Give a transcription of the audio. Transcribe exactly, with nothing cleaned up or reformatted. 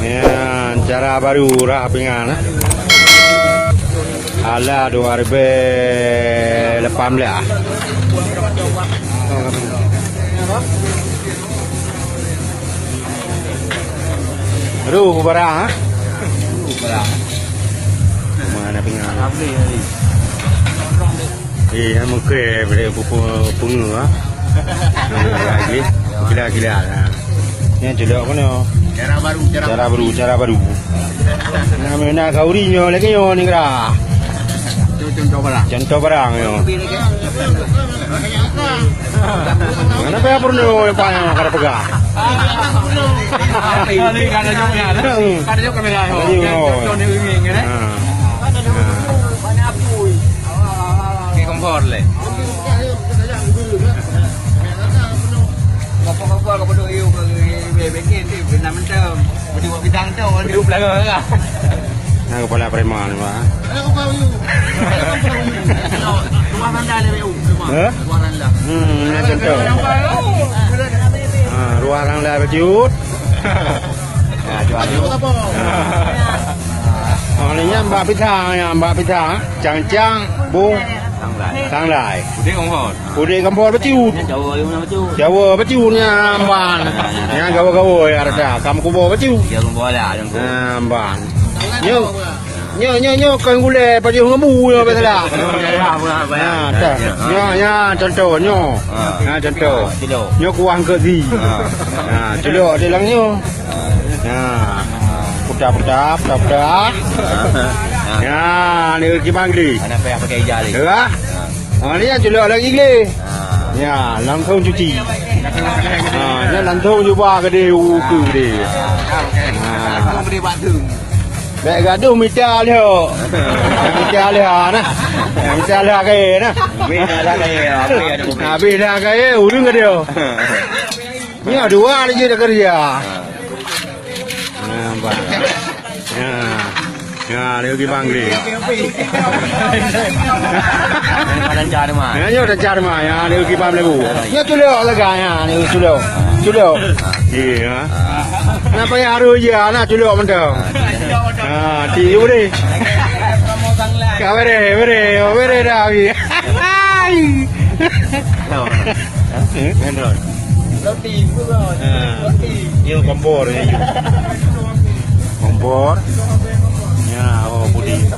Ya, cara baru rah pingan, eh. Ala dua ribu lapan belas. Aduh, barang, ah. Mana pingan? Eh, yang mungkin boleh pu-, pu-, punga, ah. Lagi, gila-gila, ah. Yang jelek mana? Cara baru, cara Cara baru, cara baru. Nah, mana kauri nyo lagi nyo ni kira. Contoh barang. Contoh barang nyo. Mana payah pernah yang payah kada pegang. Ini kada jauh ya. Hmm. Kada jauh kamera. Kada jauh. Contoh ni ini kan. Ha. Oke, kompor le. Kompor-kompor kau duduk yuk ke bikin tu benam mentang. Berdua bidang tu. Berdua belakang lah. Nah, kepala preman, Pak. Tuan anda le. Eh? Tuan anda. Hmm, ni contoh. Ha, ruang dah berjut. Ha, jual. Ha. Oh, ni yang bak pisang, yang bak pisang. Cang-cang, bung. Tanglai. Tanglai. Udik kompor. Udik kompor berjut. Jawa, Jawa berjut. Jawa berjut ni amban. Yang gawa-gawa ya rasa. Kamu kubo berjut. Dia kompor lah, yang Amban. Nyo, nyo, nyo, nyo, kan gulai pajôh ngon bu nyo biasalah. Ha, dah. Nyo, nyo, contoh, nyo. Ha, contoh. Nyo kuah ke di. Ha, celok di dalam nyo. Ha. Putar-putar, putar-putar. Ha, ni kiban geli. Anak payah pakai ijal ni. Ya. Ha, ni yang celok lagi geli. Ya, langsung cuci. Ha, ni langsung cuba ke di uku geli. Ha. Langsung beri batu. Bèk gadoh mita lheuh. Mita lheuh nah. Mita lheuh kaya nah. Habis dah kaya, ureueng gadoh. Nyoe dua lagi dah kerja. Nampak. Ya. Ya, dia pergi bangli. Ada cara mah. Ya, nyoe ada cara mah. Ya, dia pergi bangli. Ya, tu lewat lagi ya, ni tu lewat. Tu lewat. Iya. Kenapa ya harus ya anak culok mentong? Ha, ti boleh. Ka bere, bere, bere dah habis. Hai. Main drone. Roti, roti. Ha. Roti. Ni kompor ni. Kompor. Ya, oh putih.